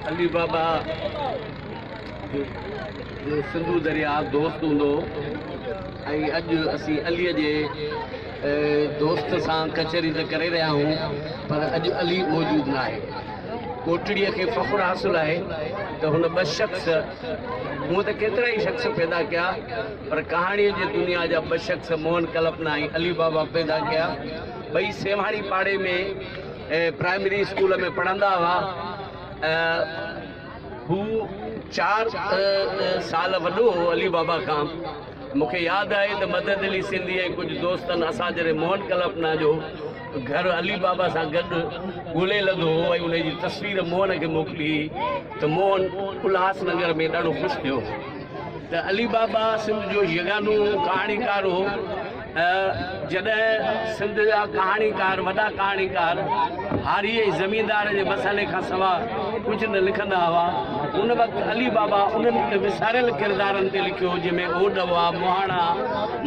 علي بابا جو سنڌو درياء دوست هوندو هو ۽ اڄ اسين علي جي دوست سان ڪچهري ته ڪري رهيا آهيون پر اڄ علي موجود ناهي. ڪوٽڙيء کي فخر حاصل آهي ته هن ٻه شخص هونء ته ڪيترائي شخص پيدا ڪيا پر ڪهاڻيء جي دنيا جا ٻه شخص موهن ڪلپنا ۽ علي بابا پيدا ڪيا. ٻئي سيوهاڻي پاڙي ۾ پرائمري اسڪول ۾ پڙهندا هئا. هو چار سال وڏو هو علي بابا کان. مون کي ياد آهي ته مدد علي سنڌي ۽ ڪجهه دوستن اسان جڏهن موهن ڪلپنا جو گهر علي بابا سان گڏ ڳولي لڌو هو ۽ ان جي تصوير موهن کي موڪلي هئي ته موهن الهاس نگر ۾ ڏاڍو خوش ٿيو هو ته علي بابا سنڌ جو يگانو ڪهاڻيڪار هو. جڏهن سنڌ جا ڪهاڻيڪار، وڏا ڪهاڻيڪار هاري ۽ زميندار جي مسئلي کان سوا ڪجهه نه لکندا هئا، ان وقت علي بابا انهن وساريل ڪردارن تي لکيو، جنهن ۾ اوڏ هئا، مهاڻا،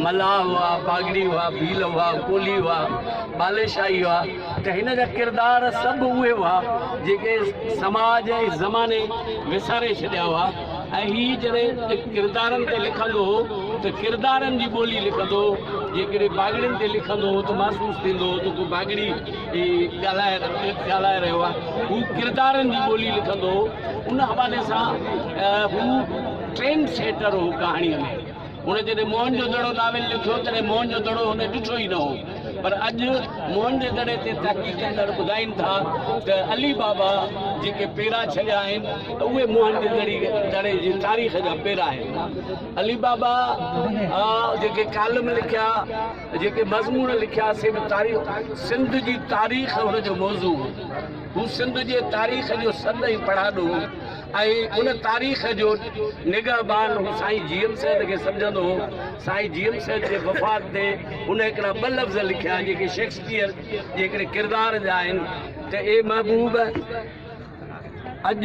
ملاح هئا، باگڙي هئا، ڀيل هئا، ڪولهي هئا، ٻاليشاهي هئا ته هن جا ڪردار سڀ اهي هئا، جيڪي سماج ۽ زماني وساري ڇڏيا هئا. ۽ هي جڏهن ڪردارن تي لکندو هو ته ڪردارن جي ٻولي لکندو هو، جيڪڏهن باگڙين تي لکندو هو ته محسوس ٿيندو هو ته ڪو باگڙي ڳالهائي ڳالهائي رهيو آهي، هو ڪردارن جي ٻولي لکندو هو، ان حوالي سان هو ٽرينڊ سيٽر هو ڪهاڻيء ۾. هن جڏهن موهن جو دڙو ناول لکيو تڏهن موهن جو دڙو هن ڏٺو ئي نه هو پر اڄ موهن جي دڙي تي تحقيق ڪندڙ ٻڌائين ٿا ته علي بابا جيڪي پيرا ڇڏيا آهن ته اهي موهن جي دڙي دڙي جي تاريخ جا پيرا آهن. علي بابا جيڪي ڪالم لکيا جيڪي مضمون لکيا سي به تاريخ سنڌ جي تاريخ هن جو موضوع هو. هو سنڌ جي تاريخ جو سڏ ۽ پڙاڏو هو ۽ ان تاريخ جو نگهبان هو سائين جي ايم سيد کي سمجهندو هو. سائين جي ايم سيد جي وفات تي هن هڪڙا ٻه لفظ لکيا جيڪي شيڪسپيئر جي هڪڙي ڪردار جا آهن ته اي محبوب! اڄ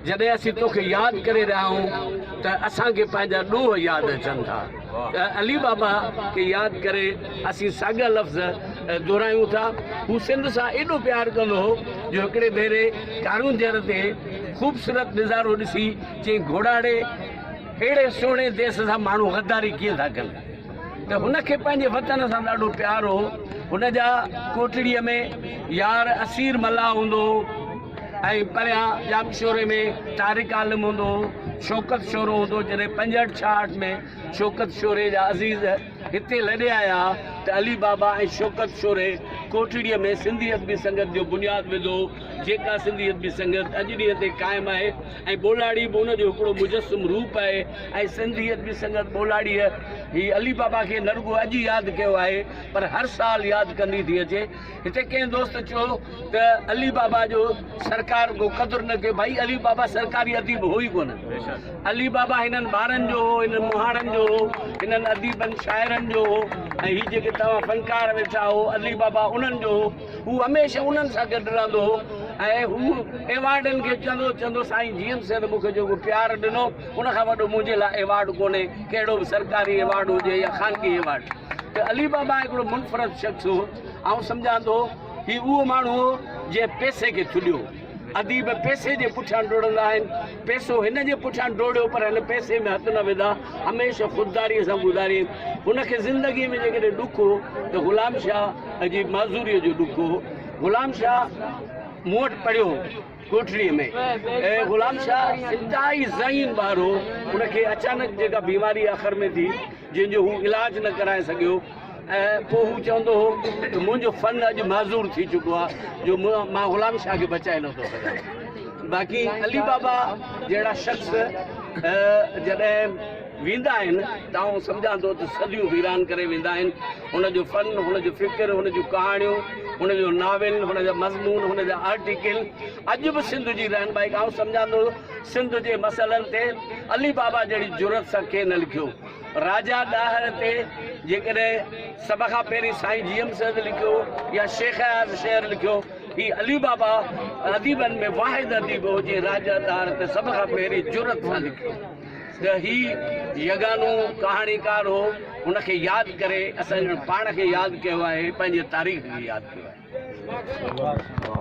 جڏهن اسين توکي ياد ڪري رهيا آهيون ته اسان کي پنهنجا ڏوهه ياد اچن ٿا ته علي بابا کي ياد ڪري اسين ساڳيا لفظ دهرايون ٿا. هو سنڌ سان ايڏو پيار ڪندو هو جو هڪڙي ڀيري ڪارونجهر تي خوبصورت نظارو ڏسي چيائين گهوڙاڙي اهڙي سهڻي ديس سان ماڻهو غداري ڪيئن ٿا ڪن ته هن کي پنهنجي وطن سان ڏاڍو پيار هو. هن جا ڪوٽڙيء ۾ يار اسير ملاح هوندو هو. ۽ پريان ڄامشوري ۾ طارق عالم هوندو هو، شوڪت شورو هوندو هو، جڏهن 65 66 ۾ شوڪت شوري جا عزيز هتي لڏي آيا ته علي بابا ۽ شوڪت شوري ڪوٽڙيء ۾ سنڌي ادبي سنگت جو بنياد وڌو، جيڪا سنڌي ادبي سنگت اڄ ڏينهن تي قائم آهي ۽ ٻولاڙي به ان جو هڪڙو مجسم روپ آهي ۽ سنڌي ادبي سنگت ٻولاڙيء هي علي بابا کي نه رڳو اڄ ياد ڪيو آهي پر هر سال ياد ڪندي ٿي اچي. هتي ڪنهن دوست چيو ته علي بابا جو سرڪار ڪو قدر نه ڪيو، ڀائي علي بابا سرڪاري اديب هو ئي ڪونه، علي بابا هنن ٻارن جو هو، هنن مهاڻن جو هو، هنن اديبن شاعرن جو هو ۽ هي جيڪي توهان فنڪار ويٺا هو علي بابا انهن جو هو، هو هميشه انهن سان گڏ رهندو هو ۽ هو ايوارڊن کي چوندو چوندو سائين جي ايم سيد مون کي جيڪو پيار ڏنو ان کان وڏو منهنجي لاء ايوارڊ ڪونهي، ڪهڙو به سرڪاري ايوارڊ هجي يا خانگي ايوارڊ. ته علي بابا هڪڙو منفرد شخص هو. آئون سمجهان ٿو هي اهو ماڻهو هو جنهن پئسي کي ٿڏيو. اديب پئسي جي پٺيان ڊوڙندا آهن. پئسو هن جي پٺيان ڊوڙيو پر هن پئسي ۾ هٿ نه وڌا. هميشه خودداريء سان گذاريائين. هن کي زندگيء ۾ جيڪڏهن ڏک هو ته غلام شاهه جي معذوريء جو ڏک هو. غلام شاهه مون وٽ پڙهيو هو. ڪوٺڙيء ۾ غلام شاهه انتهائي ذهين ٻار هو. ان کي اچانڪ جيڪا بيماري آخر ۾ ٿي، جنهن جو هو علاج نه ڪرائي سگهيو ۽ پوء هو چوندو هو ته منهنجو فن اڄ معذور ٿي چڪو آهي جو مان غلام شاهه کي بچائي نٿو سگهان. باقي علي بابا جهڙا شخص جڏهن ويندا آهن ته آئون سمجهان ٿو ته صديون ويران ڪري ويندا آهن. هن جو فن، هن جو فڪر، هن جون ڪهاڻيون، هن جو ناول، هن جا مضمون، هن جا آرٽيڪل اڄ به سنڌ جي رهنمائي آئون سمجهان ٿو سنڌ جي مسئلن تي علي بابا جهڙي جرئت سان ڪنهن نه لکيو. راجا ڏاهر تي جيڪڏهن سڀ کان پهرين سائين جي ايم سيد لکيو يا شيخ اياز شعر لکيو، هي علي بابا اديبن ۾ واحد اديب هو جنهن راجا ڏاهر تي سڀ کان پهرين جرئت سان لکيو ته هي يگانو ڪهاڻيڪار هو، هن کي ياد ڪري اسان ڄڻ پاڻ کي ياد ڪيو آهي، پنهنجي تاريخ کي ياد ڪيو آهي.